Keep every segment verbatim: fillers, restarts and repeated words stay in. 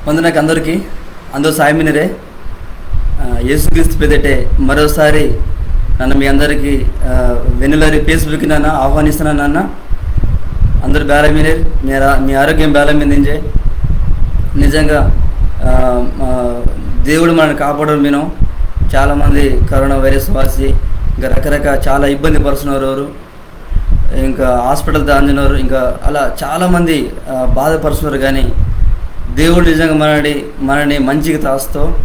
వందనాకు అందరికీ, అందరూ సాయమినిరే. ఆ, యేసుక్రీస్తు పేదటే మరోసారి నన్ను మీ అందరికీ, ఆ, వెన్నులారి Facebook నన్న ఆహ్వానిస్తున్నాను నన్న. అందరూ బేలమినిరే, మీ రా-, మీ ఆరోగ్యం బేలమిందింజే. నిజంగా, ఆ, ఆ, దేవుడు మనల్ని కాపాడడం వినం. చాలామంది కరోనా వైరస్ వాసి ఇంకా రకరకాల చాలా ఇబ్బంది పరుస్తున్నారు. ఇంకా హాస్పిటల్ దాందినారు, ఇంకా అలా చాలామంది, ఆ, బాధపరుస్తున్నారు. కానీ దేవుడు నిజంగా మనడి మనని మంచిగా తాస్తో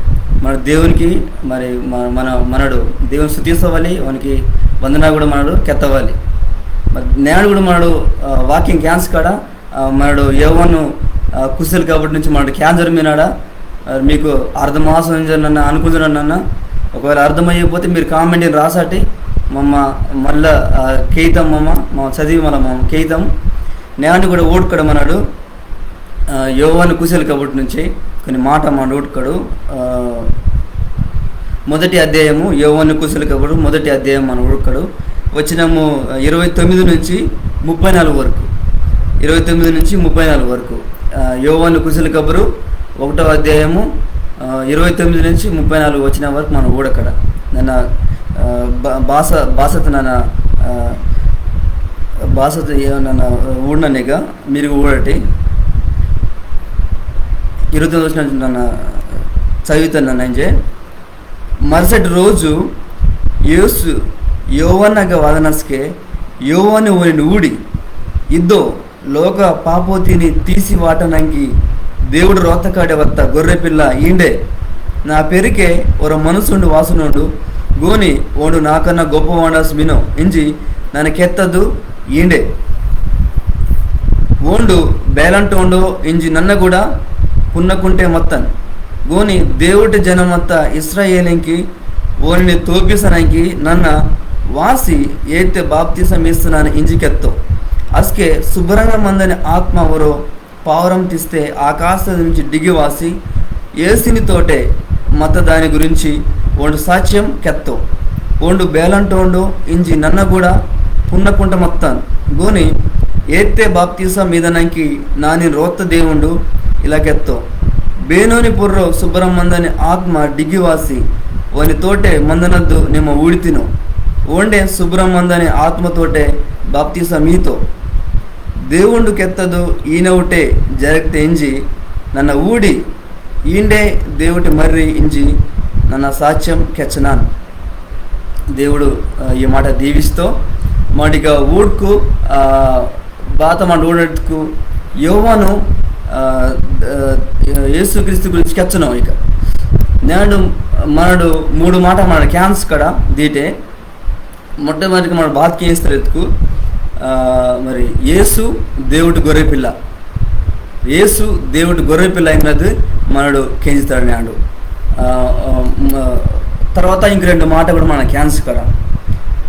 మన దేవునికి మరి మ-, మన మనడు దేవుని స్తుతించవాలి, వానికి వందనా కూడా మనడు కెత్తవాలి. మరి నేడు కూడా మనడు, ఆ, వాక్యం క్యాన్స్ కాడ, ఆ, మనడు యోవాను, ఆ, కుశల్ కాబట్టి నుంచి మనడు క్యాన్సర్ మీనాడా, ఆ, మీకు అర్థమాసం నన్న అనుకుంటున్నాను నన్న. ఒకవేళ అర్థమయ్యకపోతే మీరు కామెంట్ రాసాటి, మమ్మ మళ్ళా, ఆ, కేయితం మమ్మ, మా చదివి మళ్ళీ మమ్మ కేయితం. నేడు కూడా ఓడుకడ మనడు, ఆ, యోవాను కుశల్ కాబట్టి నుంచి కొన్ని మాట మన ఓడుకడు. ఆ, మొదటి అధ్యాయము, యోవాను కుశల్ కాబట్టి మొదటి అధ్యాయం మన ఓడుకడు. వచనము, ఆ, ఇరవై తొమ్మిది నుంచి ముప్పై నాలుగు వరకు, ఇరవై తొమ్మిది నుంచి ముప్పై నాలుగు వరకు, ఆ, యోవాను కుశల కబురు ఒకటో అధ్యాయము, ఆ, ఇరవై తొమ్మిది నుంచి ముప్పై నాలుగు వచనం వరకు మనం ఊడక్కడ. నన్న, ఆ, బా-, భాష, భాషత నన్న, ఆ, భాషత ఏ-, నన్న ఊడిననేగా మీరు ఊడటి. ఇరవై తొమ్మిది వచనం నన్న చదువుతాను నన్న ఇంజే. మరుసటి రోజు యేసు యోవానగ వాదనస్కే, యోవాను ఓనిని ఊడి, ఇద్దో, లోక పాపోతిని తీసి వాటనంకి దేవుడు రోతకాడే వత్త గొర్రెపిల్ల ఈండే. నా పెరికే ఒర మనుసుండు వాసనోండు, గోని ఓండు నాకన్నా గొప్పవాండాస్ మినో ఇంజి నన్న కెత్తదు ఈండే. ఓండు బేలంటోండో ఇంజి నన్న కూడా పున్నకుంటే మత్తన్. గోని దేవుటి జనమత్త ఇస్రాయేలింకి ఓనిని తోపిసనంకి నన్న వాసి ఏత్తే బాప్తిసం ఇస్తున్నాను ఇంజి కెత్తో. అస్కే శుభ్రంగా మందని ఆత్మ ఒరో పావురం తీస్తే ఆకాశం నుంచి డిగి వాసి ఏసుని తోటే మత్త దాని గురించి ఓండు సాక్ష్యం కెత్తో. ఓండు బేలంటోండో ఇంజి నన్న కూడా పున్నకుంట మత్తాన్. గోని ఏత్తే బాప్తిసం ఈదనంకి నానిన్ రోత్త దేవుండు ఇలా కెత్తో. బేనోని పొర్రో శుభ్రం మందని ఆత్మ డిగి వాసి ఓని తోటే మందనద్దు నిమ్మ ఊడితినో. ఓండే శుభ్రం మందని ఆత్మతోటే బాప్తిసం ఈతో. దేవుండు కెత్తదు ఈనవుటే జరగ్తే ఇంజి నన్న ఊడి ఈండే దేవుటి మర్రి ఇంజి నన్న సాక్ష్యం కెచ్చనాన్. దేవుడు, ఆ, ఈ మాట దీవిస్తో మాటిగా ఊడ్కు, ఆ, బాత మాట ఊడెత్తుకు యోవాను, ఆ, ఆ, యేసుక్రీస్తు గురించి కెచ్చను. ఇక నేడు మనడు మూడు మాట మన క్యాన్స్ కడ దీటే మొట్టమొదటిగా మన బాత కేంజితారు ఎత్తుకు, ఆ, మరి యేసు దేవుటి గొర్రెపిల్ల, యేసు దేవుటి గొర్రెపిల్ల అయినది మనడు కేంజితాడు నేడు. ఆ, ఆ, మ-, తర్వాత ఇంక రెండు మాట కూడా మన క్యాన్స్ కడ.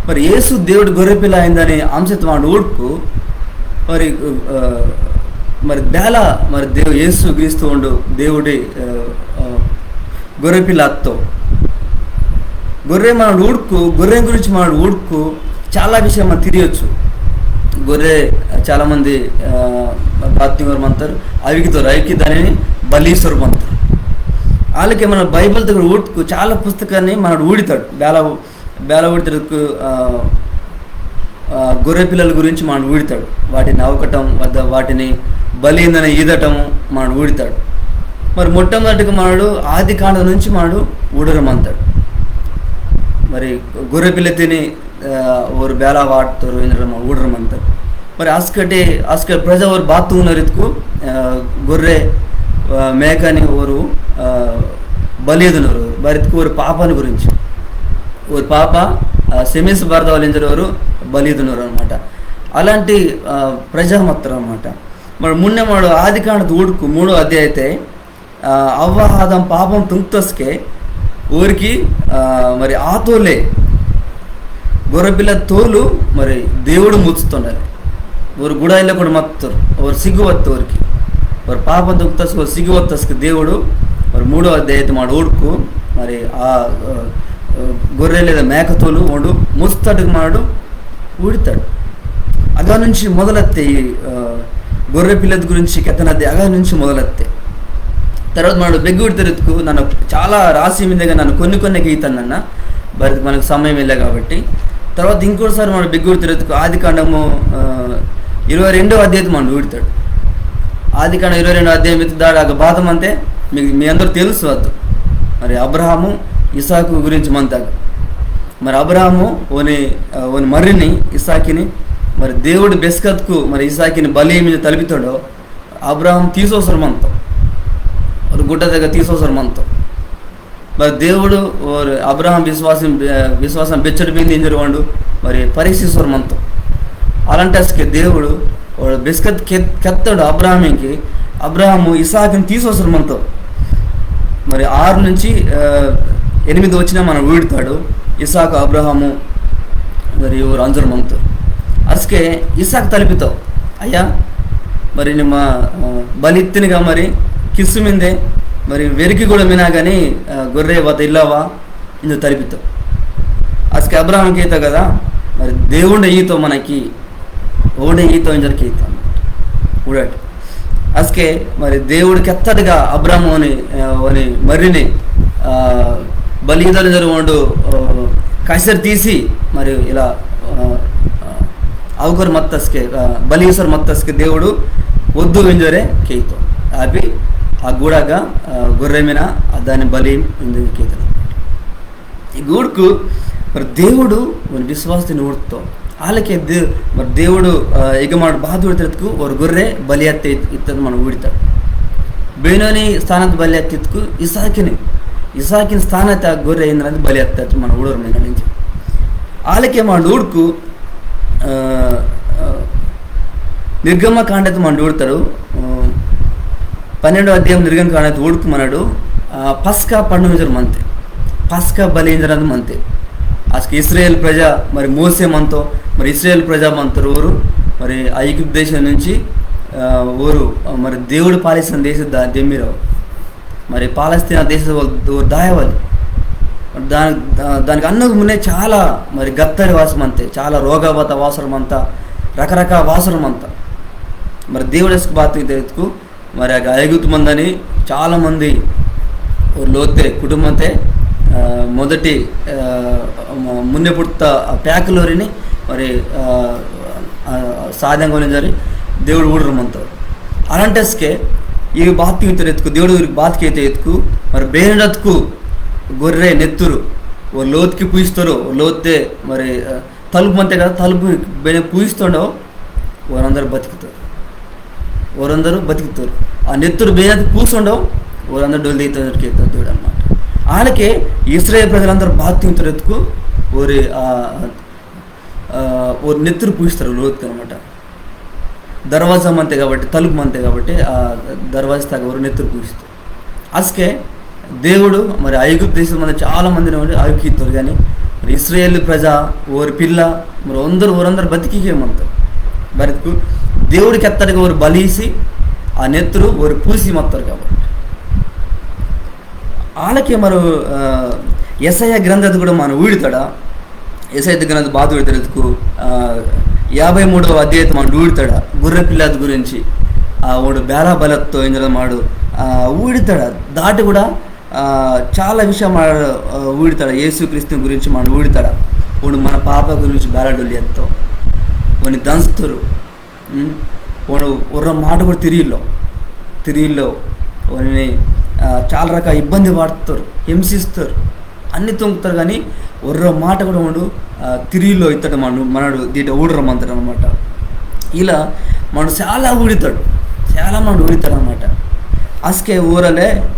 మరి యేసు దేవుటి గొర్రెపిల్ల అయిందని అంశం మనడు ఊడుకు మరి, ఆ, మరి బేల మరి దేవు యేసు క్రీస్తు ఉండు దేవుటి, ఆ, ఆ, గొర్రెపిల్ల అత్తో. గొర్రె మనడు ఊడుకు, గొర్రె గురించి మనడు ఊడుకు చాలా విషయం మనం తెలియొచ్చు. గొర్రె చాలామంది, ఆ, బాప్తిమరం అంటారు, అవికితో రైకి దానిని బలీశ్వరం అంటారు. వాళ్ళకి మన బైబిల్ దగ్గర ఊడుకు చాలా పుస్తకాన్ని మనడు ఊడితాడు. బేల, బేల ఊడితాడు, ఆ, ఆ, గొర్రె పిల్లల గురించి మనడు ఊడితాడు. వాటిని అవకటం వద్ద వాటిని బలి ఇందని ఈదటము మనడు ఊడితాడు. మరి మొట్టమొదటిగా మనడు ఆది కాండం నుంచి మనడు ఊడరమంతాడు. మరి గొర్రె పిల్ల తిని, ఆ, ఓరు బేలా వాడుతారు, ఇంద్రమ ఊడరమంతాడు. మరి అస్కటి, అస్కటి ప్రజ ఓరు బాతు ఉన్నారు ఇతుకు, ఆ, గొర్రె, ఆ, మేకని ఓరు, ఆ, బలి ఈదున్నారు. మరి ఇతుకు ఓరు పాపని గురించి, ఓరు పాప, ఆ, సెమిస్ బర్దవాలింజరు ఓరు బలి ఈదున్నారు అనమాట. అలాంటి, ఆ, ప్రజ మత్తరు అనమాట. మరి మున్నే మాడు ఆది కాండత ఊడుకు మూడో అధ్యాయతే, ఆ, అవ్వ ఆదాం పాపం తుంగ్తస్కే ఓరికి, ఆ, మరి ఆ తోలే గొర్రెపిల్ల తోలు మరి దేవుడు ముచ్చుతుండాలి. ఓరు గుడాయిలో కూడా మత్తుతారు, ఓరు సిగ్గువత్తు ఓరికి, ఓరు పాపం తుంగ్తస్కు ఓరు సిగ్గువత్తస్కు దేవుడు మరి మూడో అధ్యాయత మాడు ఊడుకు మరి ఆ, ఆ, గొర్రె లేదా మేకతోలు ఓండు ముస్తడికి మాడు ఊడితాడు. అగా నుంచి మొదలెత్తే ఈ, ఆ, గొర్రె పిల్లది గురించి కెత్తనది అగా నుంచి మొదలెత్తే. తర్వాత మనడు బెగ్గుడు తెరెత్తుకు నన్ను చాలా రాసి మీదగా నన్ను కొన్ని కొన్ని గీతాను నన్న, మరి మనకు సమయం వెళ్ళే కాబట్టి. తర్వాత ఇంకోసారి మనడు బెగ్గుడు తెరెత్తుకు ఆది కాండము, ఆ, ఇరవై రెండవ అధ్యాయం మనడు ఊడతాడు. ఆది కాండం ఇరవై రెండవ అధ్యాయం ఎత్తి దాడాక బాధం అంతే మీకు, మీ అందరూ తెలుసు వద్దు. మరి అబ్రహాము ఇసాకు గురించి మంతాక, మరి అబ్రహాము ఓని, ఆ, ఓని మర్రిని ఇసాకిని, మరి దేవుడు బెస్కత్కు మరి ఇసాకిని బలి మీద తలిపితాడో, అబ్రహాం తీసోసరమంతో, ఒక గుడ్డ దగ్గర తీసోసరమంతో. మరి దేవుడు ఓరు అబ్రహాం విశ్వాసం, విశ్వాసం బెచ్చడి మీద ఇంజరు వాడు మరి పరీక్షిసోరమంతో. అలాంటస్కే దేవుడు ఓరు బిస్కత్ కె-, కెత్తాడు అబ్రహాంకి, అబ్రహాము ఇసాకుని తీసోసరమంతో. మరి ఆరు నుంచి, ఆ, ఎనిమిది వచ్చిన మనం ఊడతాడు. ఇసాకు, అబ్రహాము, మరి ఇవరు అంజరమంతో. అసకే ఇసాకు తలిపితో, అయ్యా, మరి నిమ్మ, ఆ, బలి ఇత్తినిగా మరి కిస్సు మిందే, మరి వెరికి కూడా మినా కానీ, ఆ, గొర్రె వత ఇల్లవా ఇందు తలిపితో. అసకే అబ్రహాం కేతో కదా, మరి దేవుండే ఈతో మనకి, ఓండే ఈతో ఇంజర్ కేతో. ఊడట్. అసకే మరి దేవుడు కెత్తడుగా అబ్రహాం ఓని, ఆ, ఓని మర్రిని, ఆ, బలి ఈదోలెంజరు ఓండు, ఆ, కసర్ తీసి మరి ఇలా, ఆ, ఆ, అవుగర్ మత్తస్కే, ఆ, బలి ఈసర్ మత్తస్కే దేవుడు వద్దు ఇంజరే కేతో. ఆపి ఆ గూడగా, ఆ, గొర్రె మిన ఆ దాని బలి ఇంజరే కేతో. ఈ గూడుకు మరి దేవుడు మరి విశ్వాసతిని ఊడుతో. ఆలకే దే-, మరి దేవుడు, ఆ, ఇక మాట బాధ ఊడితెత్తుకు ఒక గొర్రె బలి అత్తే ఇత్తది మనం ఊడతాడు. బేనోని స్థానత బలి అత్తిత్తుకు ఇసాకిని, ఇసాకిని స్థానత ఆ గొర్రె ఏంద్రది బలి అత్తది మనం ఊడరు మీద నుంచి. ఆలకే మా ఊడుకు, ఆ, ఆ, నిర్గమ కాండత మన ఊడతాడు. ఆ, పన్నెండో అధ్యాయం నిర్గమ కాండత ఊడుకు మనడు, ఆ, పస్కా పండుగ ఇంజరు మంతే, పస్కా బలి ఇంజరది మంతే. అసలు ఇస్రాయేల్ ప్రజ మరి మోసే మంతో, మరి ఇస్రాయేల్ ప్రజ మంతరు ఊరు, మరి ఐగుప్తు దేశం నుంచి, ఆ, ఊరు, ఆ, మరి దేవుడు పాలిస్తున్న దేశం దా-, దెమ్మిరవు. మరి పాలస్తీనా దేశం వాళ్ళు ఊరు దాయవాలి. దాని, దా-, దానికి అన్నకు మున్నే చాలా మరి గత్తరి వాసం అంతే, చాలా రోగ బాత వాసరం అంతా, రకరకాల వాసరం అంతా. మరి దేవుడు ఎసుకు బాత ఎత్తుకు మరి ఆ ఐగుప్తు మందని చాలా మంది ఓ లోతే కుటుంబంతే, ఆ, మొదటి, ఆ, మ-, మున్నె పుట్ట ఆ ప్యాకులోరిని మరి, ఆ, ఆ, సాధ్యం కొనిందని దేవుడు ఊడరమంతో. అలాంటస్కే ఈ బాత్కి ఇతరు ఎత్తుకు, దేవుడు ఊరికి బాత్కి అయితే ఎత్తుకు, మరి బేనడత్కు గొర్రె నెత్తురు ఓ లోతుకి పూయిస్తారో, ఓ లోతే మరి, ఆ, తలుపు మంతే కదా, తలుపు బేనే పూయిస్తుండో, వారందరూ బతుకుతారు. వారందరూ బతుకుతారు. ఆ నెత్తురు బేనది పూసుండో, వారందరూ డొల్లి దేవుడు అనమాట. వాళ్ళకే ఇస్రాయేల్ ప్రజలందరూ బాత్కి ఇతరు ఎత్తుకు ఓరి, ఆ, ఆ, ఓరి నెత్తురు పూయిస్తారు లోతుకి అనమాట. దర్వాజా మంతే కాబట్టి, తలుపు మంతే కాబట్టి, ఆ దర్వాజా తాగ ఓరి నెత్తురు పూయిస్తారు. అసకే దేవుడు మరి ఐగుప్తు దేశం మంది చాలా మందిని ఉండి అవికిస్తారు, కానీ మరి ఇస్రాయేల్ ప్రజ, ఓరి పిల్ల, మరి అందరూ, ఓరందరూ బతికికే మంతారు. బతుకు దేవుడికి ఎత్తడిగా ఓరు బలిసి ఆ నెత్తురు ఓరు పూసి మత్తారు కాబట్టి. ఆలకే మరో, ఆ, యెషయా గ్రంథత కూడా మనం ఊడితాడా? యెషయా గ్రంథ బాధ ఊడితాడు ఎత్తుకు, ఆ, యాభై మూడవ అధ్యాయత మనం ఊడితాడా? గొర్రె పిల్లాది గురించి, ఆ, ఓడు బేలా బలత్తో ఇంద్ర మాడు, ఆ, ఊడితాడా? దాటి కూడా, ఆ, చాలా విషయం మాడు, ఆ, ఊడితాడా? యేసుక్రీస్తు గురించి మనం ఊడితాడా? ఓడు మన పాప గురించి బేలా డొల్లి ఎత్తో, ఓని దంచుతారు. ఉమ్, ఓడు ఒర్ర మాట కూడా తిరిగిల్లో, తిరిగిల్లో, ఓని, ఆ, చాలా రకాల ఇబ్బంది పడుతారు, హింసిస్తారు, అన్ని తొంగుతారు, కానీ ఒర్ర మాట కూడా ఓడు, ఆ, తిరిగిల్లో ఇత్తడు మనడు, మనడు దీట ఊడరమంతాడు అనమాట. ఇలా మనడు చాలా ఊడితాడు, చాలా మనడు ఊడితాడు అనమాట. అసకే ఊరలే,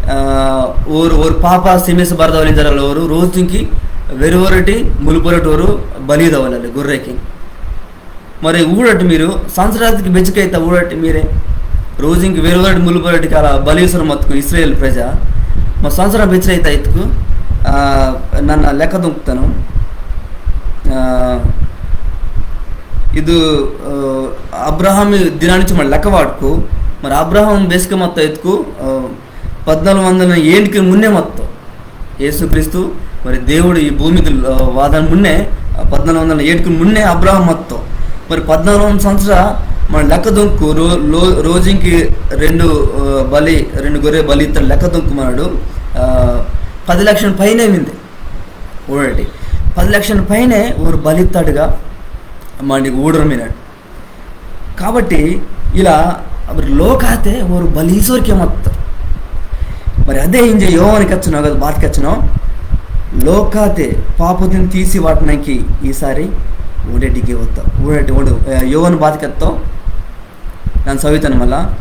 ఆ, ఓరు, ఓరు పాప సిమెస్ బరదవలిందరలో ఓరు రోజుకి వెరువరటి ములుపొరటి ఓరు బలిదవలే గొర్రెకి. మరి ఊడటి మీరు సంవత్సరానికి బెచ్చకైతే ఊడటి మీరే రోజుకి వెరువరటి ములుపొరటి కాల బలీసురం మత్తుకు ఇస్రాయేల్ ప్రజ మరి సంవత్సరం బెచ్చరైతే ఇతుకు, ఆ, నన్న లెక్క తుంకుతాను. ఆ, ఇది, ఆ, అబ్రహాం దినానికి మన లెక్క వాడుకు, మరి అబ్రహాం బెస్క మొత్తం ఎత్తుకు, ఆ, పద్నాలుగు వందల ఏంటికి మున్నే మొత్తం యేసుక్రీస్తు మరి దేవుడు ఈ భూమికి, ఆ, వాదన మున్నే, ఆ, పద్నాలుగు వందల ఏడుకు మున్నే అబ్రహాం మొత్తం. మరి పద్నాలుగు వందల సంవత్సర మన లెక్క దొంకు రో-, లో-, రోజుకి రెండు, ఆ, బలి, రెండు గొర్రె బలి ఇత్తడు లెక్క దొంకు మనడు, ఆ, పది లక్షల పైనే మిందే. ఊడటి పది లక్షల పైనే ఓరు బలి ఇత్తడుగా మనకి ఊడరు మినడు. కాబట్టి ఇలా మరి లోకాతే ఓరు బలి ఈసోరికే మత్త. మరి అదే ఇంజ యోవాను కెచ్చనో కదా, బాత కెచ్చనో, లోకాతే పాపతిని తీసి వాటనాకి ఈసారి ఓండే డిగ్గే వత్త. ఊడటి ఓండు, ఆ, యోవాను బాత కెత్తో, నన్న సవితాను మళ్ళా.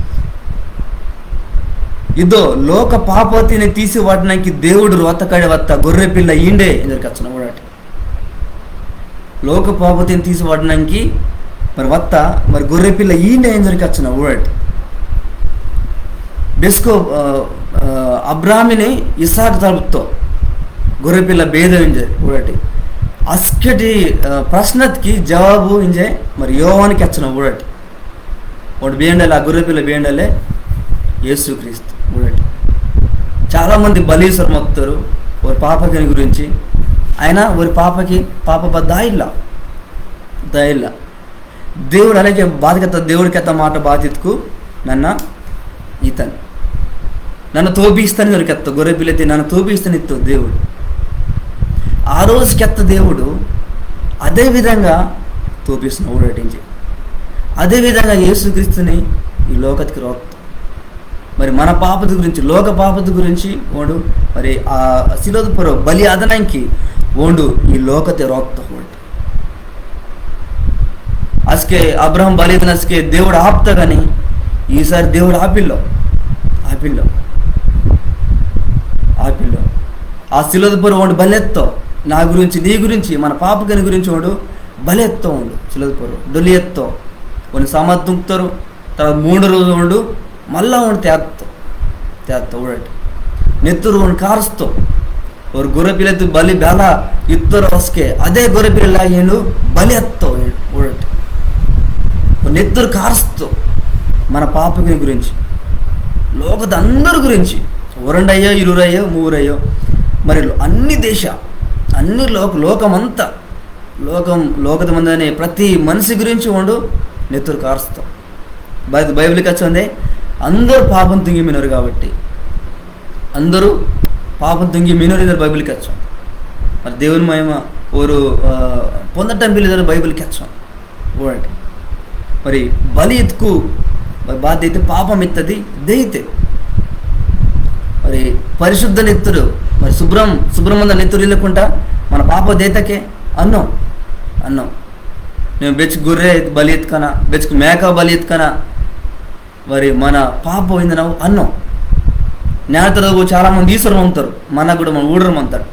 ఇదో లోక పాపతిని తీసి వాటనాకి దేవుడు రోత కడే వత్త గొర్రె పిల్ల ఈండే ఇంజోరి కెచ్చనో ఊడటి. లోక పాపతిని తీసి వాటనాకి మరి వత్త మరి గొర్రె పిల్ల ఈండే ఇంజోరి కెచ్చనో ఊడటి. బెస్కో, ఆ, ఆ, అబ్రాహామిని ఇస్సాకు తలుపుతో గొర్రె పిల్ల బేదో ఇంజే ఊడటి. అస్కెటి, ఆ, ప్రశ్నకి జవాబు ఇంజే మరి యోవాను కెచ్చనో ఊడటి. ఓండు బేండలే, ఆ గొర్రె పిల్ల బేండలే యేసుక్రీస్తు. ఊడటి. చాలా మంది బలి ఈసోరు మత్తోరు ఓరి పాపకిని గురించి. అయినా ఓరి పాపకి, పాప బా దాయిల్ల. దాయిల్ల. దేవుడు అలాగే బాత కెత్త, దేవుడు కెత్త మాట బాతిత్కు నన్న ఈతాను. నన్న తోపిస్తాను ఇంజోరి కెత్త, గొర్రె పిల్లతే నన్న తోపిస్తాను ఇత్తో దేవుడు. ఆ రోజు కెత్త దేవుడు అదే విధంగా తోపిస్తున్న ఊడటించి. అదే విధంగా యేసుక్రీస్తుని ఈ లోకతికి రోత్తో. మరి మన పాపతి గురించి, లోక పాపతి గురించి ఓండు మరి ఆ సిలువది పొర్రో బలి ఆదనాకి ఓండు ఈ లోకతే రోత్తో ఊడటి. అస్కే అబ్రాహాం బలి ఈతన అస్కే దేవుడు ఆప్త గాని ఈసారి దేవుడు ఆపిల్లో, ఆపిల్లో, ఆపిల్లో. ఆ సిలువది పొర్రో ఓండు బలి ఎత్తో, నా గురించి, నీ గురించి, మన పాపకిని గురించి ఓండు బలి ఎత్తో, ఓండు సిలువది పొర్రో డొల్లి ఎత్తో, ఓని సమాధి తుంగ్తోరు. తర్వాత మూడో రోజు ఓండు మళ్ళా ఓండు తేత్తో, తేత్తో ఊడటి. నెత్తురు ఓండు కార్స్తో. ఓరు గొర్రె పిల్లతే బలి బేల ఇత్తోరో అస్కే అదే గొర్రె పిల్ల ఈండు బలి ఎత్తో ఊడటి. ఓ నెత్తురు కార్స్తో మన పాపకిని గురించి, లోకత అందరి గురించి, ఒరండయ్యో, ఇరువురయ్యో, మూవురయ్యో, మరి అన్ని దేశ, అన్ని లోక-, లోకమంతా, లోకం, లోకత మందని ప్రతి మనిషి గురించి ఓండు నెత్తురు కార్స్తో. బై-, బైబిల్ కెచ్చోందే అందరు పాపం తుంగి మినోరు కాబట్టి. అందరు పాపం తుంగి మినోరు ఇంజోరి బైబిల్ కెచ్చో. మరి దేవుని మహిమ ఓరు, ఆ, పొందటం పిల్లిదరు బైబిల్ కెచ్చో. ఊడటి. మరి బలి ఇత్కు మరి బాత దెయితే పాపం ఇత్తది దెయితే. మరి పరిశుద్ధ నెత్తురు, మరి శుభ్రం, శుభ్రమంద నెత్తురు ఇల్లకుంట మన పాప దెయితకే అన్నో, అన్నో. నేను బెచ్చుకు గొర్రె బలి ఎత్తుకనా, బెచ్చుకు మేక బలి ఎత్తుకనా, మరి మన పాప పోయిందని అన్నో. నేతలకు చాలా మంది ఈసోరు మంతోరు, మన కూడా మన ఊడరు మంతాడు.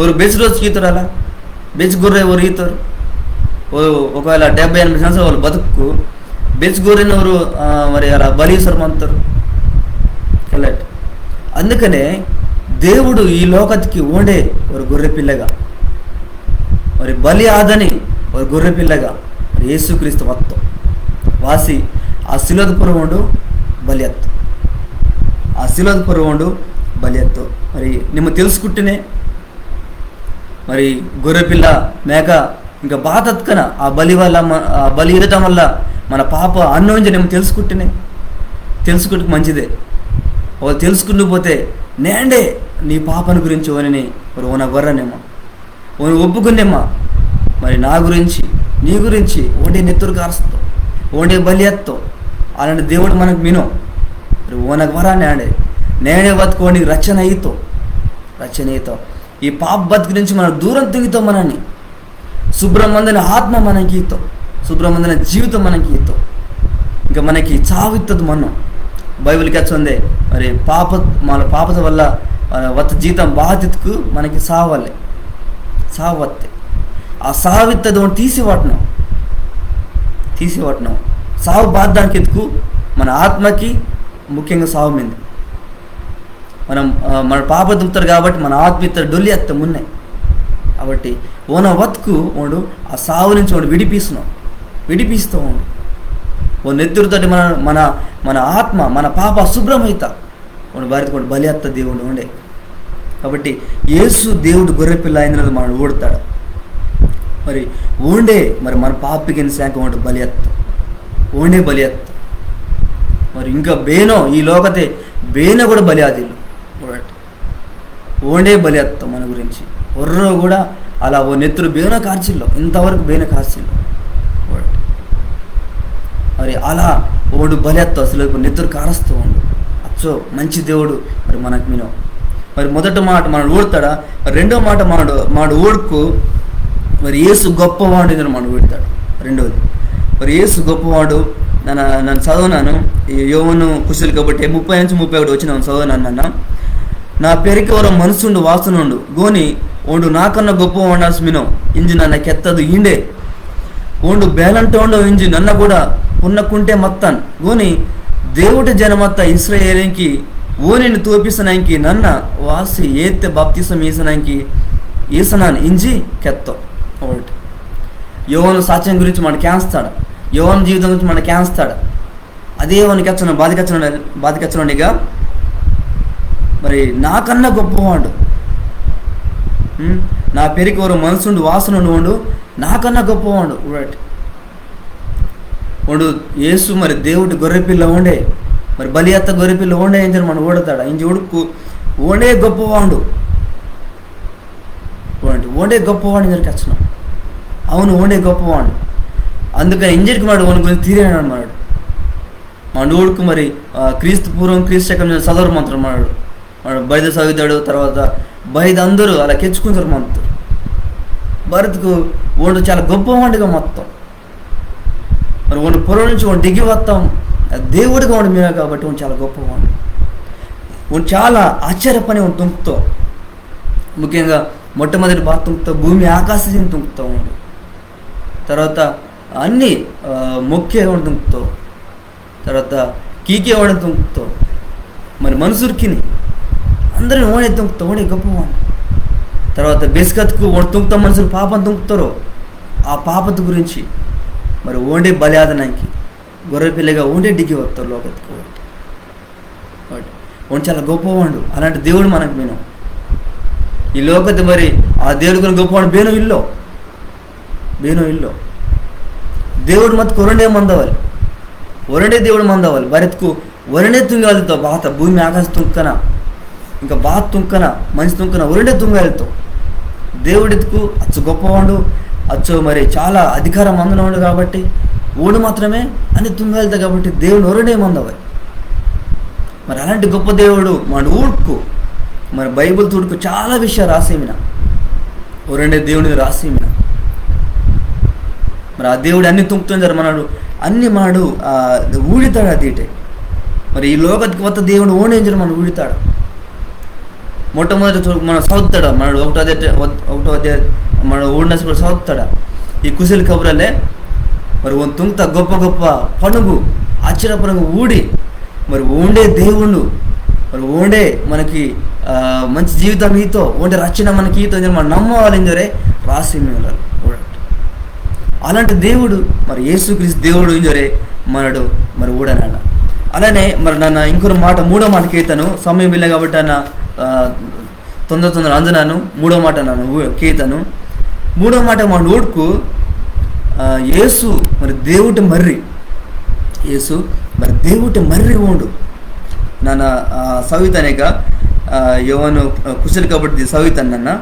ఓరు బెచ్చు రోజుకి ఈతోరు అలా, బెచ్చు గొర్రె ఓరు ఈతోరు. ఓ, ఒకవేళ డెబ్బై ఎనభై సంవత్సరాలు వాళ్ళు బతుకు బెచ్చు గొర్రెని ఓరు, ఆ, మరి అలా బలి ఈసోరు మంతోరు. కలెక్ట్. అందుకనే దేవుడు ఈ లోకతికి ఓండే ఓరు గొర్రె పిల్లగా, మరి బలి ఆదని ఓరు గొర్రె పిల్లగా మరి యేసుక్రీస్తు వత్తో. వాసి ఆ సిలువది పొర్రో ఓండు బలి అత్తో. ఆ సిలువది పొర్రో ఓండు బలి అత్తో. మరి నిమ్మ తెలుసుకుట్టినే మరి గొర్రె పిల్ల, మేక, ఇంకా బాత అత్కన ఆ బలి వల్ల మ-, ఆ బలి ఇదటం వల్ల మన పాప అన్నో ఇంజి నిమ్మ తెలుసుకుట్టినే, తెలుసుకుంటే మంచిదే. ఓ తెలుసుకుంటూ పోతే నేండే నీ పాపన గురించి ఓనిని మరి ఓన గొర్రెనేమో, ఓని ఒప్పుకునేమా, మరి నా గురించి, నీ గురించి ఓండే నెత్తురు కారుస్తో, ఓండే బలి ఎత్తో, అలాంటి దేవుడు మనకు మినో. మరి ఓనకు వరా నేండే, నేండే బతుకోనికి రక్షణ అయితో, రక్షణ అయితో. ఈ పాప బతుకు నుంచి మన దూరం తుంగితో మనని. శుభ్రమందని ఆత్మ మనకి ఇత్తో, శుభ్రమందని జీవితం మనకి ఇత్తో. ఇంకా మనకి చావు ఇత్తది మన్నో. బైబిల్ కెచ్చోందే, మరి పాప, మన పాపత వల్ల, ఆ, వత్త జీతం బాతిత్కు మనకి సావల్లే, సావు వత్తే. ఆ సావు ఇత్తది ఓండు తీసి వాటనో, తీసి వాటనో. సావు బాతదానికి ఇత్కు మన ఆత్మకి ముఖ్యంగా సావు మింది. మనం, ఆ, మన పాప తుంగ్తోరు కాబట్టి మన ఆత్మ ఇత్తది డొల్లి అత్త మున్నే. కాబట్టి ఓన వత్కు ఓండు ఆ సావు నుంచి ఓండు విడిపిస్తునో, విడిపిస్తో ఓండు. ఓ నెత్తురుతోటి మన, మన, మన ఆత్మ, మన పాప శుభ్రమైతా. ఓండు బారిత్కు ఓండు బలి అత్త దేవుడు ఓండే. కాబట్టి యేసు దేవుడు గొర్రె పిల్ల అయినది మనడు ఊడతాడు. మరి ఓండే మరి మన పాపకిని శాంక ఓండు బలి అత్త. ఓండే బలి అత్త. మరి ఇంకా బేనో ఈ లోకతే బేనో కూడా బలి ఆదిల్లు. ఓండే బలి అత్త మన గురించి. ఒర్రో కూడా అలా ఓ నెత్తురు బేనో కార్చిల్లో, ఇంతవరకు బేనో కార్చిల్లో. మరి అలా ఓండు బలి అత్త అసలు నెత్తురు కారస్తూ ఉండు. అచ్చో మంచి దేవుడు మరి మనకు మినో. మరి మొదటి మాట మనడు ఊడతాడా? రెండో మాట మనడు మనడు ఊడుకు మరి యేసు గొప్పవాడు ఇంజోరె మనడు ఊడతాడు. రెండోది మరి యేసు గొప్పవాడు. నన్న నన్న చదవనాను. ఈ యోవను కుశలు కాబట్టి ముప్పై నుంచి ముప్పై ఒకటి వచ్చిన చదవనాను నన్న. నా పెరికె ఒరో మనుసుండు వాసనుండు గోని ఓండు నాకన్నా గొప్పవాండాసి మినో ఇంజి నన్న కెత్తదు ఈండే. ఓండు బేలంటోండో ఇంజి నన్న కూడా పున్నకుంటే మత్తాన్. గోని దేవుటి జనమత్త ఇస్రాయేలింకి ఓనిని తోపిసనాంకి నన్న వాసి ఏత్తె బాప్తిసం ఈసనాంకి ఈసనాన్ ఇంజి కెత్తో. ఒకటి యోవను సాక్ష్యం గురించి మనడు కేంస్తాడు. యోవను జీవితం గురించి మనడు కేంస్తాడు. అదే ఓండు కెచ్చను, బాత కెచ్చను, బాత కెచ్చను ఇక. మరి నాకన్నా గొప్పవాడు. ఉం? నా పెరికె ఒరో మనుసుండు వాసనుండు ఓండు నాకన్నా గొప్పవాడు. ఊడటి ఓండు యేసు మరి దేవుటి గొర్రెపిల్ల ఓండే, మరి బలి అత్త గొర్రెపిల్ల ఓండే ఇంజోరె మనడు ఊడతాడా? ఇంజి ఊడుకు ఓండే గొప్పవాడు. ఓండే గొప్పవాడు ఇంజోరె కెచ్చను. అవును, ఓండే గొప్పవాడు. అందుకని ఇంజోరె మనడు ఓని గురించి తీరేనాడు మనడు. మనడు ఊడుకు మరి, ఆ, క్రీస్తు పూర్వం క్రీస్తు శకం ఇంజోరె చదవరు మంతోరు మనడు. మనడు బైద చదువుతాడు, తర్వాత బైద అందరూ అలా కెచ్చుకుంటారు మంతోరు. బారిత్కు ఓండు చాలా గొప్పవాడిగా మత్తో. మరి ఓండు పొర్రొ నుంచి ఓండు డిగి వత్తాం, దేవుడిగా ఓండు మినో కాబట్టి ఓండు చాలా గొప్పవాడు. ఓండు చాలా ఆశ్చర్య పని ఓండు తుంగ్తో. ముఖ్యంగా మొట్టమొదటి బాత తుంగ్తో, భూమి ఆకాశం తుంగ్తో ఓండు. తర్వాత అన్ని, ఆ, మొక్కే ఓండు తుంగ్తో. తర్వాత కీకే ఓండే తుంగ్తో. మరి మనుసుర్కిని అందరిని ఓండే తుంగ్తో, ఓండే గొప్పవాడు. తర్వాత బెస్కత్కు ఓండు తుంగ్తో మనుసురు పాపం తుంగ్తోరో, ఆ పాపత గురించి మరి ఓండే బలి ఆదనాంకి గొర్రెపిల్లగా ఓండే డిగి వత్తో లోకత్కు. ఓండు చాలా గొప్పవాడు. అలాంటి దేవుడు మనకు మినో. ఈ లోకతే మరి ఆ దేవుడు కన్నా గొప్పవాడు బేనో ఇల్లో. బేనో ఇల్లో. దేవుడు మత్కు ఒరోండే మందవాలి. ఒరోండే దేవుడు మందవాలి. బారిత్కు ఒరోండే తుంగాలితో బాత భూమి ఆకాశ తుంకన, ఇంకా బాత తుంకన, మంచి తుంకన ఒరోండే తుంగాలితో. దేవుడిత్కు అచ్చు గొప్పవాడు, అచ్చు మరి చాలా అధికారం మందనవాడు కాబట్టి ఓండు మాత్రమే అన్ని తుంగాలితో కాబట్టి దేవుడు ఒరోండే మందవాలి. మరి అలాంటి గొప్ప దేవుడు మనడు ఊడుకు, మరి బైబిల్ తూడుకు చాలా విషయాలు రాసి మిన. ఒరోండే దేవుని రాసి మిన. మరి ఆ దేవుడు అన్ని తుంగ్తో ఇంజోరె మనడు, అన్ని మనడు, ఆ, ఊడితాడు అదిటే. మరి ఈ లోకత్కు వత్త దేవుడు ఓండే ఇంజోరె మనడు ఊడితాడు. మొట్టమొదటి చూ-, మనడు చదువుతాడు, మనడు ఒకటో అధ్యాయ-, ఒకటో అధ్యాయ-, మనడు ఊడినసి కూడా చదువుతాడు. ఈ కుశల కబురలే మరి ఓండు తుంగ్త గొప్ప గొప్ప పనుగు, ఆశ్చర్య పనుగు ఊడి మరి ఓండే దేవుడు, మరి ఓండే మనకి, ఆ, మంచి జీవితం ఈతో, ఓండే రక్షణ మనకి ఈతో ఇంజోరె మనడు నమ్మవాలి ఇంజోరె రాసి మినో. అలాంటి దేవుడు మరి యేసుక్రీస్తు దేవుడు ఇంజోరె మనడు మరి ఊడనాడ. అలానే మరి నన్న ఇంకొక మాట, మూడో మాట కెత్తాను, సమయం ఇల్లే కాబట్టి అన్న, ఆ, తొందర తొందర అంజనాను, మూడో మాట నన్న ఊ-, కెత్తాను. మూడో మాట మనడు ఊడుకు, ఆ, యేసు మరి దేవుటి మర్రి. యేసు మరి దేవుటి మర్రి ఓండు. నన్న, ఆ, సవితానేక, ఆ, యోవాను, ఆ, కుశల కబుర్ది సవితాను నన్న.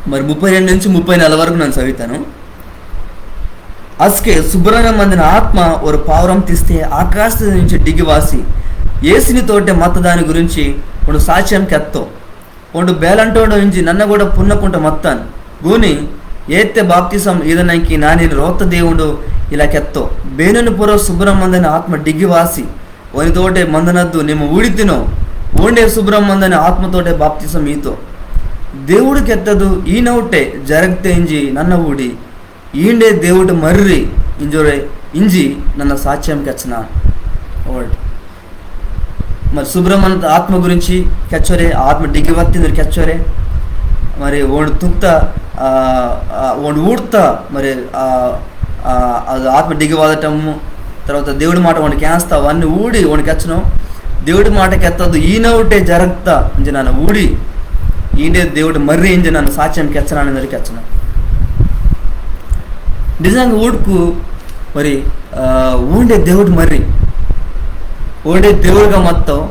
మరి ముప్పై రెండు నుంచి ముప్పై నాలుగు వరకు నన్న సవితాను. అస్కె సుబ్బరంగ మందిన ఆత్మ ఒరో పావురం తీస్తే ఆకాశత నుంచి డిగి వాసి, యేసుని తోటే మత్తదాని గురించి ఓండు సాక్ష్యం కెత్తో. ఓండు బేలంటోండో ఇంజి నన్న కూడా పున్నకుంట మత్తాన్. గోని, ఏత్తె బాప్తిసం ఈదనంకి నానిని రోత్త దేవుండు ఇలా కెత్తో. బేనోని పొర్రొ సుబ్బరంగ మందని ఆత్మ డిగి వాసి, ఓని తోటే మందనద్దు నిమ్మ ఊడితినో, ఓండే సుబ్బరంగ మందని ఆత్మతోటే బాప్తిసం ఈతో. దేవుడు కెత్తదు ఈనవుట్టే జరగ్తే ఇంజి నన్న ఊడి, ఈండే దేవుటి మర్రి ఇంజోరె ఇంజి నన్న సాక్ష్యం కెచ్చనా. ఓల్డ్. మరి సుబ్బరంగ మంద ఆత్మ గురించి కెచ్చోరే, ఆ ఆత్మ డిగి వత్తింది కెచ్చోరే. మరి ఓండు తుంగ్త, ఆ, ఆ, ఓండు ఊడ్త, మరి, ఆ, ఆ, అది ఆత్మ డిగి వాదటము, తర్వాత దేవుడి మాట ఓండు కేంస్త, అవన్నీ ఊడి ఓండు కెచ్చను. దేవుడి మాట కెత్తదు, ఈనవుటే జరగ్త ఇంజి నన్న ఊడి, ఈండే దేవుటి మర్రి ఇంజి నన్న సాక్ష్యం కెచ్చనాని ఇంజోరె కెచ్చను. నిజంగా ఊడుకు మరి, ఆ, ఓండే దేవుడు మర్రి, ఓండే దేవుడుగా మత్తో,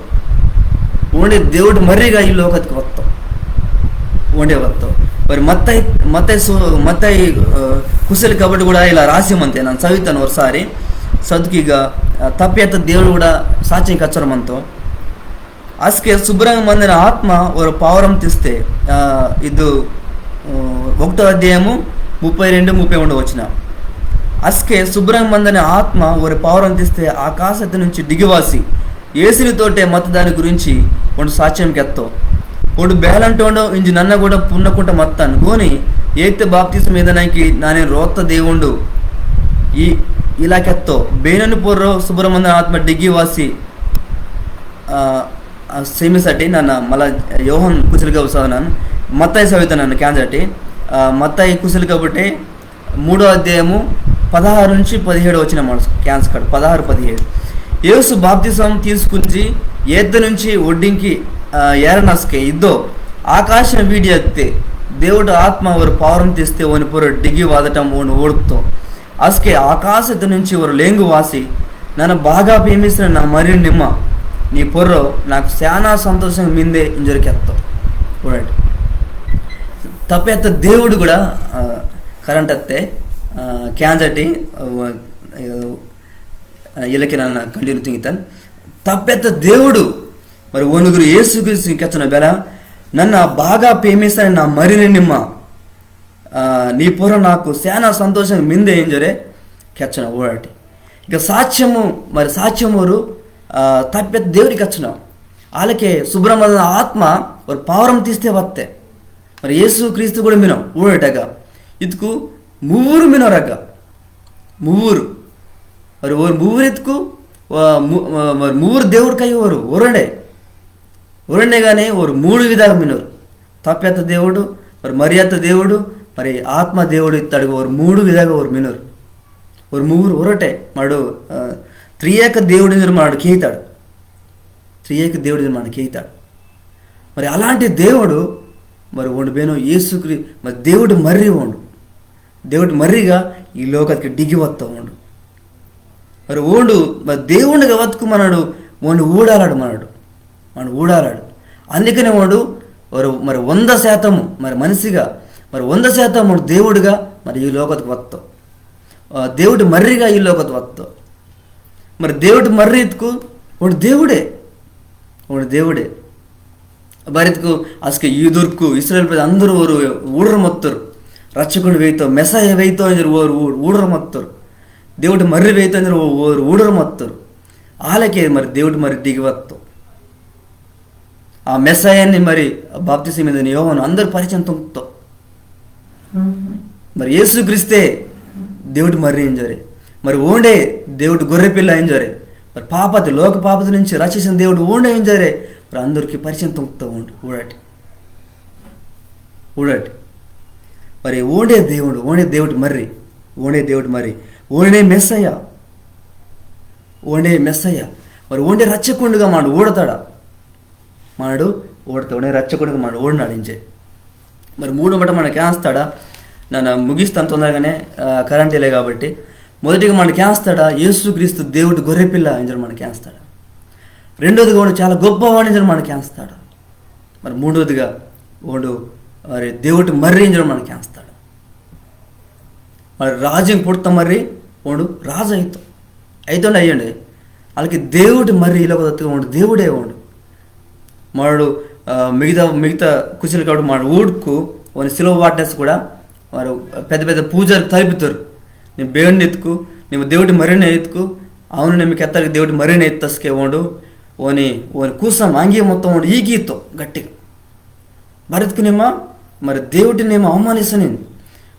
ఓండే దేవుడు మర్రిగా ఈ లోకత్కి వత్తో, ఓండే వత్తో. మరి మత్తయి, మత్తయి సు-, మత్తయి, ఆ, కుశలి కాబట్టి కూడా ఇలా రాసి మంతే, నన్న సవితాను ఒకసారి. సదుకిగా, ఆ, తప్పేత దేవుడు కూడా సాక్ష్యం కచ్చరమంతో. అస్కే శుభ్రంగా మందిన ఆత్మ ఒక పావురం తీస్తే, ఆ, ఇది, ఆ, ఒకటో అధ్యాయము ముప్పై రెండు, ముప్పై మూడు వచనం. అస్కే శుభ్రంగా మందిన ఆత్మ ఒక పావురం తీస్తే ఆకాశత నుంచి దిగివాసి యేసుని తోటే మత్త దాని గురించి ఓండు సాక్ష్యం కెత్తో. ఓండు బేలంటోండో ఇంజి నన్న కూడా పున్నకుంట మత్తాను. గోని ఏత్తే బాప్తిసం ఏదనాకి నానే రోత్త దేవుండు. ఈ ఇలా కెత్తో. బేనని పొర్రో శుభ్రమందిన ఆత్మ దిగివాసి, ఆ, ఆ, క్షమిసటి, నన్న మళ్ళా యోహాన్ కుశలి కబురు చదవనాను. మత్తయి సవిత నన్న క్యాన్సటి, ఆ, మత్తయి కుశలి కబుటే మూడో అధ్యాయము పదహారు నుంచి పదిహేడు వచనం మనసు క్యాన్స్ కట్ పదహారు పదిహేడు. యేసు బాప్తిసం తీసుకుంచి ఏద్ద నుంచి ఒడ్డింకి, ఆ, ఏరనస్కే ఇద్దో ఆకాశం వీడి అత్తే దేవుడు ఆత్మ ఒక పావురం తీస్తే ఓని పొర్రో డిగి వాదటం ఓండు ఓడుతో. అస్కే ఆకాశత నుంచి ఒక లేంగు వాసి, నన్న బాగా ప్రేమిసిన నా మర్రి నిమ్మ, నీ పొర్రో నాకు చాలా సంతోషంగా మిందే ఇంజొరి కెత్తో. చూడండి, తప్పేత్త దేవుడు కూడా, ఆ, కరెంట్ అత్తే, ఆ, క్యాన్సటి, ఆ, ఆ, ఇలకి నన్న కంటిన్యూ తింగితాను. తప్పేత్త దేవుడు మరి ఓనుగురు యేసుక్రీస్తు కెచ్చన బేల, నన్న బాగా ప్రేమిస్తాను నా మర్రి నిమ్మ, ఆ, నీ పొర్రో నాకు చాలా సంతోషంగా మిందే ఇంజొరే కెచ్చన ఓడటి. ఇక సాక్ష్యము, మరి సాక్ష్యమురు, ఆ, తప్పెత్త దేవుడికి కెచ్చన. ఆలకే శుభ్రమైన ఆత్మ ఒక పావురం తీస్తే వత్తే. మరి యేసు క్రీస్తు కూడా మినో ఊడటగా. ఇతుకు మువ్వురు మినోరగ్గ. మువ్వురు. మరి ఓరు మువ్వురు ఇతుకు, ఆ, ము-, ఆ, మరి మువ్వురు దేవుడు కయ్యి ఓరు, ఒరండే. ఒరండే కానీ ఓరు మూడు విధాగా మినోరు. తప్పెత్త దేవుడు, మరి మరియత్త దేవుడు, మరి ఆత్మ దేవుడు ఇత్తడు. ఓరు మూడు విధాగా ఓరు మినోరు. ఓరు ముగ్గురు ఒరటే. మాడు, ఆ, త్రియేక దేవుడు ఇంజొరి మాడు కేయితాడు. త్రియేక దేవుడు ఇంజొరి మాడు కేయితాడు. మరి అలాంటి దేవుడు, మరి ఓండు బేనో యేసుక్రీ-, మరి దేవుడు మర్రి ఓండు. దేవుడు మర్రిగా ఈ లోకత్కి డిగి వత్త ఓండు. మరి ఓండు, మరి దేవుండుగా వత్తుకు మనడు, ఓండు ఊడాలాడు మనడు. మనడు ఊడాలాడు. అందుకనే ఓండు, ఓరు మరి వంద శాతము, మరి మనిషిగా, మరి వంద శాతం ఓండు దేవుడుగా, మరి ఈ లోకత్కి వత్తో. ఆ, దేవుడు మర్రిగా ఈ లోకత్కి వత్తో. మరి దేవుడు మర్రి ఇతుకు, ఓండు దేవుడే. ఓండు దేవుడే. బారితుకు అస్కే యూదుర్కు, ఇస్రాయేల్ ప్రజ అందరూ ఓరు ఊడర మత్తోరు. రక్షకుండు వెయితో, మెస్సయ్య వెయితో ఇంజొరి ఓరు ఊ-, ఊడర మత్తోరు. దేవుడు మర్రి వెయితో ఇంజొరి ఓ-, ఓరు ఊడర మత్తోరు. ఆలకే మరి దేవుడు మర్రి డిగి వత్తో. ఆ మెస్సయ్యని మరి బాప్తిసం ఈదని యోహాను అందరు పరిచయం తుంగ్తో. మరి యేసుక్రీస్తే దేవుడు మర్రి ఇంజొరే. మరి ఓండే దేవుడు గొర్రెపిల్ల ఇంజొరే. మరి పాపతి, లోక పాపతి నుంచి రక్షించిన దేవుడు ఓండే ఇంజొరే. మరి అందరికి పరిచయం తుంగ్తో ఓండు. ఊడటి. ఊడటి. మరి ఓండే దేవుడు, ఓండే దేవుడు మర్రి. ఓండే దేవుడు మర్రి. ఓండే మెస్సయ్య. ఓండే మెస్సయ్య. మరి ఓండే రక్షకుండుగా మాడు ఊడతాడా? మాడు ఊడతాడే రక్షకుండుగా మాడు ఊడినాడు ఇంజే. మరి మూడో మాట మాడు కేంజ్తాడా? నన్న ముగిస్తాను తొందరగానే, ఆ, కరెంట్ ఇల్లే కాబట్టి. మొదటిగా మాడు కేంజ్తాడా? యేసుక్రీస్తు దేవుడు గొర్రెపిల్ల ఇంజొరి మాడు కేంజ్తాడా? రెండోదిగా ఓండు చాలా గొప్పవాడు ఇంజొరి మాడు కేంజ్తాడా? మరి మూడోదిగా ఓండు మరి దేవుడు మర్రి ఇంజొరి మాడు కేంజ్తాడా? మరి రాజుని పుడత మర్రి ఓండు రాజు అయితో. అయితోండు అయ్యండి. ఆలకే దేవుడు మర్రి ఈ లోకత్కి ఓండు దేవుడే ఓండు. మాడు, ఆ, మిగతా, మిగతా కుశలి కాబట్టి మాడు ఊడ్కు ఓని సిలువ వాటేసి కూడా మరి పెద్ద పెద్ద పూజారి తలిపితోరు. నీ బేండు ఇతుకు, నీ దేవుడు మర్రినే ఇతుకు, అవును, నిమ్మ కెత్తరికి దేవుడు మర్రినే ఇత్తస్కే ఓండు, ఓని, ఓని కూసం అంగి మొత్తం ఓండు ఈగీతో గట్టిగా. బారితుకు నిమ్మ, మరి దేవుడిని నిమ్మ అవమానిసనిన్.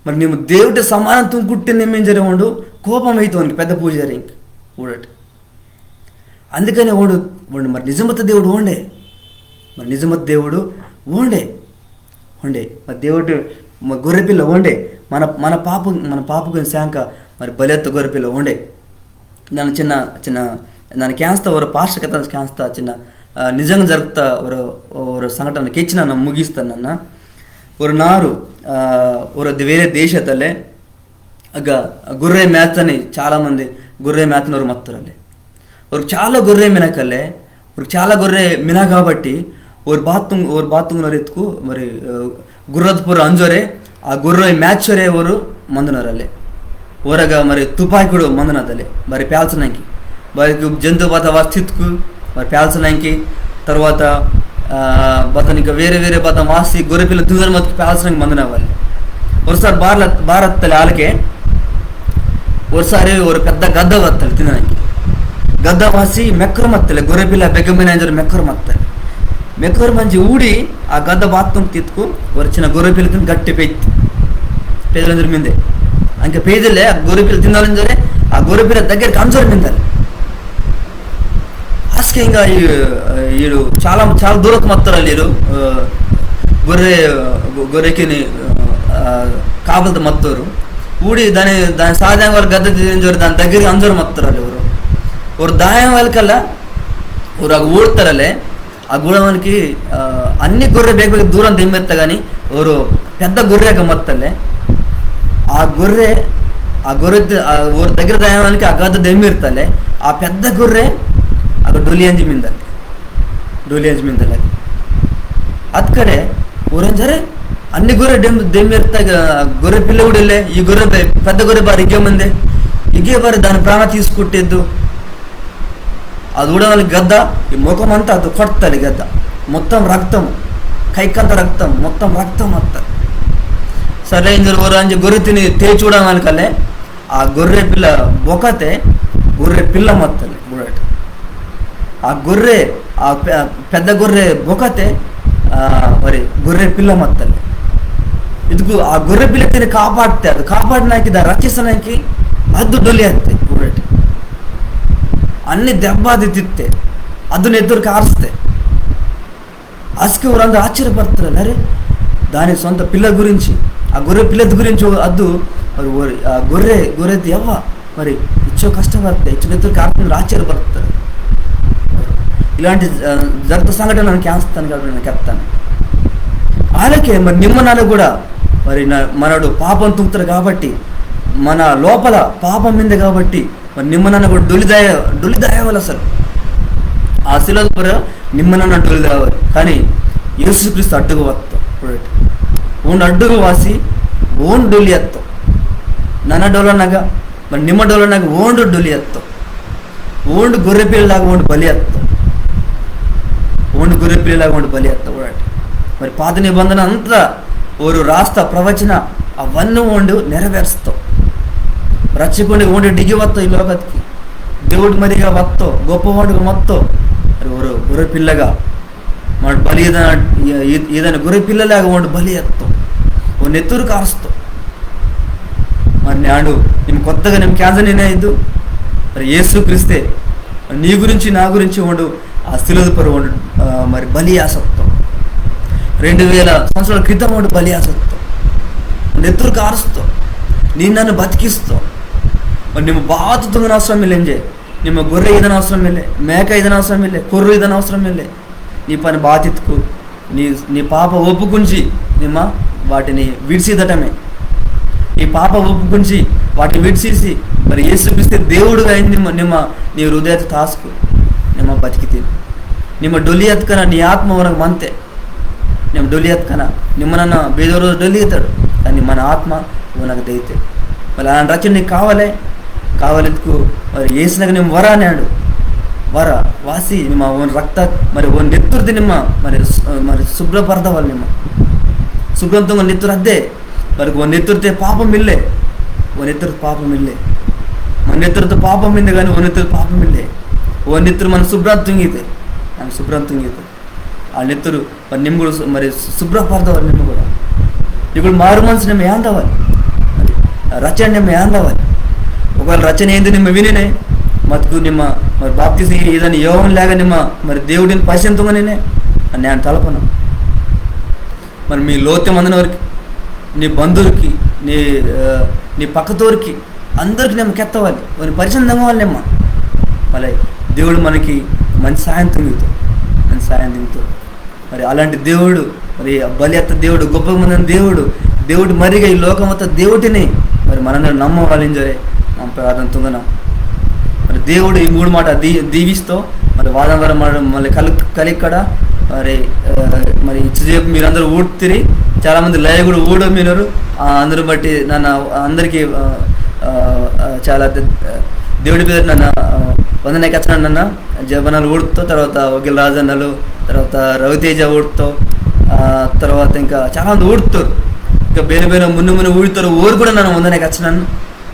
మరి నిమ్మ దేవుడి సమానం తుంగ్కుట్టే నిమ్మ ఇంజొరే ఓండు, కోపం అయితో ఓనికి పెద్ద పూజారి ఇంక. ఊడటి. అందుకనే ఓండు, ఓండు మరి నిజమత్త దేవుడు ఓండే. మరి నిజమత్త దేవుడు ఓండే. ఓండే. మరి దేవుడు మరి గొర్రెపిల్ల ఓండే. మన, మన పాప, మన పాపకుని శాంక మరి బలెత్త గొర్రెపిల్ల ఓండే. నన్న చిన్న, చిన్న, నన్న కేంజ్తా ఒరో పార్శ్వకథ కేంజ్తా చిన్న, ఆ, నిజంగా జరుగుతా ఒరో, ఒరో సంఘటన కెచ్చి నన్న ముగిస్తాను నన్న. ఒరో నారు, ఆ, ఒరో ది-, వేరే దేశతలే, అగ్గ గొర్రె మేతని చాలా మంది గొర్రె మేతనోరు మత్తోరల్లే. ఓరు చాలా గొర్రె మినకల్లే, ఓరు చాలా గొర్రె మిన కాబట్టి ఓరు బాత్తుం-, ఓరు బాత్తుంగనోరు ఇత్కు మరి, ఆ, గుర్రత్ పొర్రొ అంజోరే, ఆ గొర్రె మేచోరే ఓరు మందనోరల్లే. ఓరగ మరి తుపాకిడు మందనదల్లే, మరి పేల్చనంకి. మరి జంతు బాత వాసి తిత్కు, మరి పేల్చనంకి. తర్వాత, ఆ, బాత ఇంకా వేరే వేరే బాత వాసి గొర్రె పిల్ల తుంగని మత్కు పేల్చనంకి మందనవాలి. ఒకసారి భారత్, భారత్ తల్లి ఆలకే ఒకసారి ఒక పెద్ద గద్ద వత్తలే తినడానికి. గద్ద వాసి మెక్కరు మత్తలే, గొర్రె పిల్ల బెగ్గ మిన ఇంజోరు మెక్కరు మత్తలే. మెక్కరు మంజి ఊడి ఆ గద్ద బాత్తుంగ తిత్కు, ఒక చిన్న గొర్రె పిల్ల తిని గట్టి పెయిత్. పేదలందరూ మిందే. అంక పేదలే ఆ గొర్రె పిల్ల తినాలి ఇంజోరే, ఆ గొర్రె పిల్ల దగ్గరికి అంజోరు మిందలే. ఆస్కే ఇంకా ఈ, ఈడు చాలా, చాలా దూరకు మత్తోరల్లే ఈడు, ఆ, గొర్రె, గొ-, గొర్రెకిని, ఆ, కాపల్త మత్తోరు. ఊడి దాని, దాని సాధ్యం వరకు గద్ద తీసి ఇంజోరు దాని దగ్గరికి అంజోరు మత్తోరల్లే ఓరు. ఓరు దాయం వరకల్లా, ఓరు అగ్గ ఊడతారల్లే, ఆ గూడవానికి, ఆ, అన్ని గొర్రె బేగ బేగ దూరం దెమ్మిర్త గాని, ఓరు పెద్ద గొర్రె అగ్గ మత్తలే. ఆ గొర్రె, ఆ గొర్రె ద-, ఆ ఓరు దగ్గర దాయవానికి ఆ గద్ద దెమ్మిర్తలే. ఆ పెద్ద గొర్రె అగ్గ డొలి అంజి మిందలే. డొలి అంజి మిందలే. అత్కడే ఓరంజరే అన్ని గొర్రె దెమ్-, దెమ్మిర్త గ-, గొర్రె పిల్ల ఊడిల్లే, ఈ గొర్రె బే-, పెద్ద గొర్రె బారి ఇగ్గే మందే. ఇగ్గే బారి దాని ప్రాణ తీసుకుట్టేద్దు. అది ఊడవాలి గద్ద, ఈ ముఖం అంతా అది కొడతాలి గద్ద, మొత్తం రక్తం, కైకంత రక్తం, మొత్తం రక్తం వస్తారు. సరే ఇంజరు ఓరు అంజి గొర్రె తిని తే చూడవాలి కలే, ఆ గొర్రె పిల్ల బొకతే గొర్రె పిల్ల మత్తలే బుడట. ఆ గొర్రె, ఆ పె-, పెద్ద గొర్రె బొకతే, ఆ, మరి గొర్రె పిల్ల మత్తలే. ఇదిగో ఆ గొర్రె పిల్ల తిని కాపాడితే అది కాపాడడానికి దాన్ని రక్షించడానికి అద్దు డొలి అత్తే బుడట. అన్ని దెబ్బ అది తిత్తే, అద్దు నెత్తురు కార్స్తే. అస్కే ఊరందరూ ఆశ్చర్యపడతారు, అరే, దాని సొంత పిల్ల గురించి, ఆ గొర్రె పిల్లది గురించి అద్దు, మరి ఓరి-, ఆ గొర్రె, గొర్రెది ఎవ్వ, మరి ఇచ్చో కష్టపడితే, ఇచ్చో నెత్తురు కార్తని ఆశ్చర్యపడతారు. ఇలాంటి, ఆ, జరుగుతున్న సంఘటన నన్ను కేంస్తాను కాబట్టి నన్ను కెత్తాను. అలాగే మరి నిమ్మనాలు కూడా మరి నా-, మనడు పాపం తుంగుతారు కాబట్టి, మన లోపల పాపం మిందే కాబట్టి, మరి నిమ్మనన్న కూడా డొలిదాయ, డొలిదాయవాలి అసలు. ఆ సిలువ ద్వారా నిమ్మనన్న డొలిదాయవాలి. కానీ యేసుక్రీస్తు అడ్డుకు వస్తాం. ఓండు అడ్డుకు వాసి, ఓండు డొలి ఎత్తాం. నన్న డొలనగా, మరి నిమ్మ డొలనగా ఓండు డొలి ఎత్తాం. ఓండు గొర్రెపిల్లలాగా ఓండు బలి ఎత్తాం. ఓండు గొర్రెపిల్లలాగా ఓండు బలి ఎత్తాం. మరి పాత నిబంధన అంతా ఓరు రాస్త ప్రవచన అవన్నీ ఓండు నెరవేరుస్తాం. రక్షకుండు ఓండు డిగి వత్తో ఈ లోకత్కి. దేవుడు మరిగా వత్తో, గొప్పవాడుగా మత్తో. మరి ఓరు గొర్రె పిల్లగా, మరి బలి ఈదని, ఈ-, ఈ-, ఈదని గొర్రె పిల్లలాగా ఓండు బలి ఎత్తో. ఓ నెత్తురు కారుస్తో. మరి నేడు నిమ్మ కొత్తగా నిమ్మ కేంజనినే ఇద్దు. మరి యేసు క్రీస్తే నీ గురించి, నా గురించి ఓండు ఆ సిలువ పొర్రొ ఓండు, ఆ, మరి బలి ఆసత్తో. రెండు వేల సంవత్సరాల క్రితం ఓండు బలి ఆసత్తో. నెత్తురు కారుస్తో. నిమ్మ నన్న బతికిస్తో. మరి నిమ్మ బాత తుంగన అవసరం ఇల్లే ఇంజే. నిమ్మ గొర్రె ఈదని అవసరం ఇల్లే. మేక ఈదని అవసరం ఇల్లే. కొర్రు ఈదని అవసరం ఇల్లే. నీ పని బాతిత్కు. నీ, నీ పాప ఒప్పుకుంచి నిమ్మ వాటిని విడిసిదటమే. నీ పాప ఒప్పుకుంచి వాటిని విడిసిసి, మరి యేసుక్రీస్తే దేవుడుగా అయింది నిమ్మ, నిమ్మ నీ హృదయత తాసుకు. నిమ్మ బతికితే. నిమ్మ డొలి ఎత్కన నీ ఆత్మ ఓనకు మంతే. నిమ్మ డొలి ఎత్కన. నిమ్మ నన్న బేదోరు డొలి ఎత్తాడు. కానీ మన ఆత్మ ఓనకు దైతే. మరి అలాంటి రక్షణ నీకు కావాలే? కావాలెత్తుకు మరి యేసునగ నిమ్మ వర అన్నాడు. వర వాసి నిమ్మ ఓని రక్త, మరి ఓని నెత్తురుది నిమ్మ మరి సు-, మరి శుభ్రపరదవాలి నిమ్మ. శుభ్రంతో ఓని నెత్తురు అద్దే. మరి ఓని నెత్తురుతే పాపం ఇల్లే. ఓని నెత్తురు పాపం ఇల్లే. మన నెత్తురుతో పాపం మిందే కానీ ఓని నెత్తురు పాపం ఇల్లే. ఓని నెత్తురు మన శుభ్రం తుంగితే. మన శుభ్రం తుంగితే. ఆ నెత్తురు మరి నిమ్మ కూడా సు-, మరి శుభ్రపరదవాలి నిమ్మ కూడా. ఇప్పుడు మారు మనసు నిమ్మ ఏందవాలి. మరి రచన నిమ్మ ఏందవాలి. ఒకవేళ రచన ఏంది నిమ్మ వినినే, మతుకు నిమ్మ మరి బాప్తిజం ఈదని యోహాను లాగా నిమ్మ మరి దేవుడిని పరిశీలించమనినే అని నేను తలపను. మరి మీ లోతె మందని వారికి, నీ బంధువురికి, నీ, ఆ, నీ పక్కతోరికి, అందరికి నిమ్మ కెత్తవాలి. ఓని పరిశీలించవాలి నిమ్మ. మళ్ళీ దేవుడు మనకి మంచి సాయం తుంగితో, మంచి సాయం తుంగితో. మరి అలాంటి దేవుడు, మరి బలి ఎత్త దేవుడు, గొప్ప మందని దేవుడు, దేవుడు మరిగా ఈ లోకం అంతా దేవుడిని మరి మనందరం నమ్మవాలింజరే మనం ప్రార్థన తుంగనాం. మరి దేవుడు ఈ మూడు మాట దీ దీవిస్తో మరి వాదం వరం మరి మళ్ళీ కలి కలిక్కడ మరి ఆ, మరి ఇచ్చి చెప్పి మీరందరూ ఊడుతురి. చాలా మంది లైవ్ కూడా ఊడో మీనరు. ఆ, అందరూ బట్టి నన్న అందరికీ ఆ, ఆ, ఆ, చాలా దే- ఆ, దేవుడి పేరు నన్న ఆ, వందనే కచ్చన నన్న జపనాలు ఊడుతో, తర్వాత వకీల్ రాజన్నలు, తర్వాత రవితేజ ఊడుతో, ఆ, తర్వాత ఇంకా చాలా మంది ఊడుతారు. ఇంకా వేరే వేరే మున్ను మున్ను ఊడుతారు. ఊరు కూడా నన్ను వందనే కచ్చనన్ను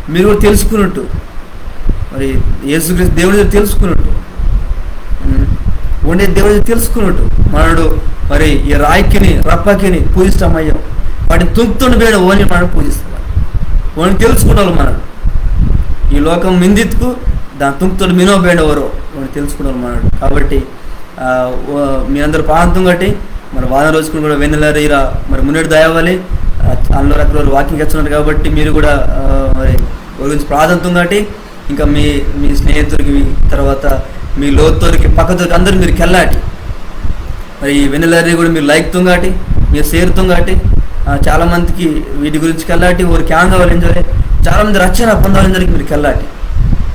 మీరు కూడా తెలుసుకున్నట్టు, మరి యేసుక్రీస్తు దేవుడి గురించి తెలుసుకున్నట్టు, ఉమ్, ఉండే దేవుడి గురించి తెలుసుకున్నట్టు మనడు మరి ఈ రాయికిని రప్పకిని పూజిస్తామయ్యో, వాటిని తుంక్తుండు బేడ ఓని మనడు పూజిస్తాం. ఓని తెలుసుకుండాలి మనడు. ఈ లోకం మిందిత్కు దాని తుంక్తుండు మినో బేడ ఎవరో ఓని తెలుసుకుండాలి మనడు. కాబట్టి ఆ, ఓ- మీ అందరూ ప్రార్థన తుంగటి మరి వారం రోజుకుని కూడా వెన్నెలరీరా మరి మున్నెడు దయవాలి. అందులో రకరకాల వాకింగ్ ఇస్తున్నారు కాబట్టి మీరు కూడా ఆ, మరి వారి గురించి ప్రార్థన తుంగటి. ఇంకా మీ మీ స్నేహితుడికి మీ తర్వాత మీ లోతుడికి పక్కతోరికి అందరూ మీరు కెళ్ళాటి. మరి ఈ వెన్నెలరీ కూడా మీరు లైక్ తుంగాటి, మీరు షేర్ తుంగాటి. ఆ, చాలా మందికి వీటి గురించి కెళ్ళాటి, వారికి ఆందవాలింజరే, చాలా మంది రక్షణ పొందవాలింజరికి మీరు కెళ్ళాటి.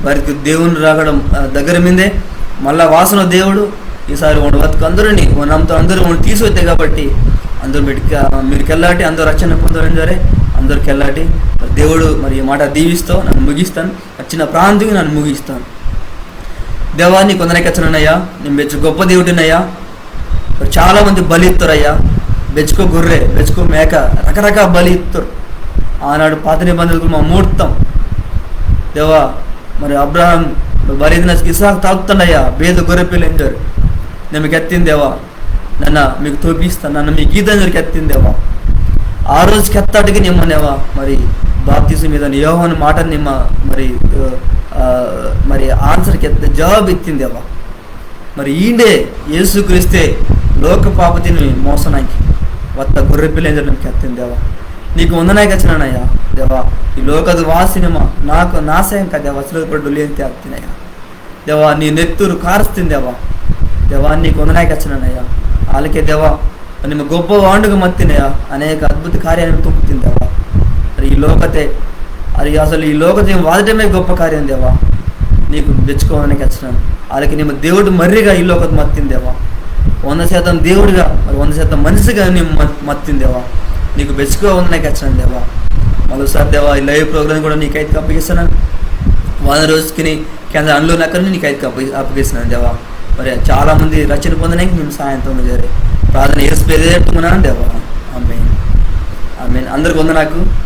వారికి దేవుని రాకడం ఆ, దగ్గర మీదే. మళ్ళా వాసన దేవుడు ఈసారి వాడు బతుకు అందరినీ వాడు నమ్ముతారు, అందరూ వాడు తీసుకొస్తే కాబట్టి అందరూ మీరు కె- మీరు కెళ్ళాటి, అందరూ రక్షణ పొందవాలింజరే, అందరూ కెళ్ళాటి. దేవుడు మరి ఈ మాట దీవిస్తూ నన్ను ముగిస్తాను, చిన్న ప్రార్థనగా నన్ను ముగిస్తాను. దేవా, నీకు వందనకి వచ్చానయ్యా, నేను మెచ్చు గొప్ప దేవుడినయ్యా. చాలా మంది బలి ఇస్తారయ్యా, బెచ్చుకో గొర్రె, బెచ్చుకో మేక, రకరకాల బలి ఇస్తారు. ఆనాడు పాత నిబంధనకు మా మూడతాం. దేవా, మరి అబ్రహాం బలి ఇసాకు తాగుతుండయ్యా, బేద గొర్రె పిల్ల ఇంటారు. నేను మీకు ఎత్తింది దేవా, నన్న మీకు తోపిస్తాను, నన్న మీకు ఈదని కెత్తింది దేవా. ఆ రోజు కెత్తటికి నిమ్మనేవా మరి బాప్తిసం మీద యోహాను మాట నిమ్మ మరి ఆ, మరి ఆన్సర్ కెత్త జవాబు ఎత్తింది దేవా. మరి ఈండే యేసుక్రీస్తే లోక పాపతిని మోసనాకి వత్త గొర్రె పిల్ల ఇంజర్ కెత్తింది దేవా. నీకు వందనాయి కచ్చినానయ్యా. దేవా, ఈ లోకది వాసినమా నాకు నాశయం కదా, అసలు కూడా డొల్లి అని తేత్తినయ్యా. దేవా, నీ నెత్తురు కారుస్తుంది దేవా. దేవా, నీకు వందనాయి కచ్చినానయ్యా. ఆలకే దేవా, నిమ్మ గొప్ప వాండుగా మత్తినయ్యా, అనేక అద్భుత కార్యాలను తుంపుతుంది దేవా. మరి ఈ లోకతే అది అసలు ఈ లోకతే వాదటమే గొప్ప కార్యం దేవా. నీకు మెచ్చుకోవడానికి వచ్చినాను. ఆలకే నిమ్మ దేవుడు మర్రిగా ఈ లోకత మత్తింది దేవా. వంద శాతం దేవుడిగా మరి వంద శాతం మనిషిగా నిమ్మ మత్- మత్తింది దేవా. నీకు మెచ్చుకోవడానికి వచ్చినాను దేవా. మరోసారి దేవా, ఈ లైవ్ ప్రోగ్రామ్ కూడా నీకైతే అప్పగిస్తున్నాను. వంద రోజుకి కేంద్ర అందులో నక్కని నీకు అయితే అప్పగిస్తున్నాను దేవా. మరి చాలా మంది రక్షణ పొందడానికి మేము సాయంత్రం జరిగే ప్రార్థన యేసు పేరు చెప్తున్నాను దేవా. ఆమేన్. ఆమేన్. అందరికి వందనాకు.